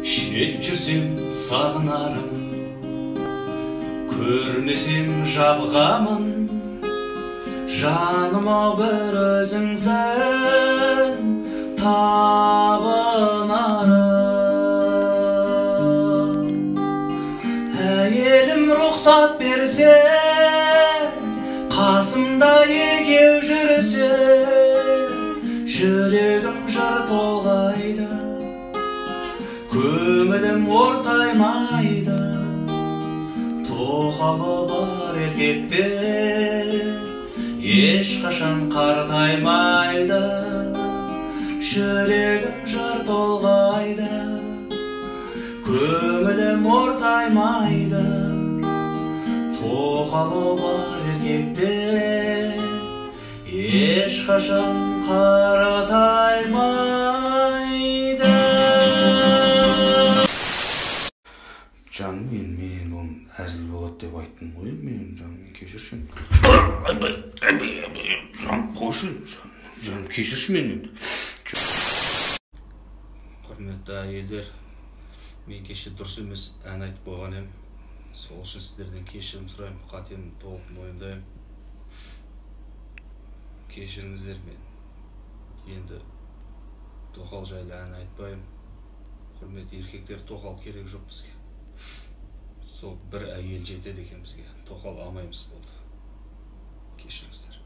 Шет жүрсем сағынарым, көрмесем жабығамын. Жаным-ау бір өзіңсің табынарым. Әйелім рұқсат берсе, қасымда екеу жүрсе, жүрегім жыр толғайды, көңілім ортаймайды. Тоқалы бар еркектер ешқашан қартаймайды. Жүрегім жыр толғайды, көңілім ортаймайды. Тоқалы бар еркектер ешқашан қартаймайды. Жаным, мен оны әзіл болады деп айттым ғой, мен жаным, кешірші. Жаным, қойшы, жаным, кешірші мені енді. Құрметті әйелдер, мен кеше дұрыс емес ән айтып қойған едім. Сол үшін сіздерден кешірім сұраймын, қатемді толық мойындаймын. Кешіріңіздер мен. Енді тоқал жайлы ән айтпаймын. Құрметті еркектер, тоқал керек жоқ бізге. Сол бір әйел жетеді екен бізге. Тоқал алмаймыз, болды. Кешіріңіздер.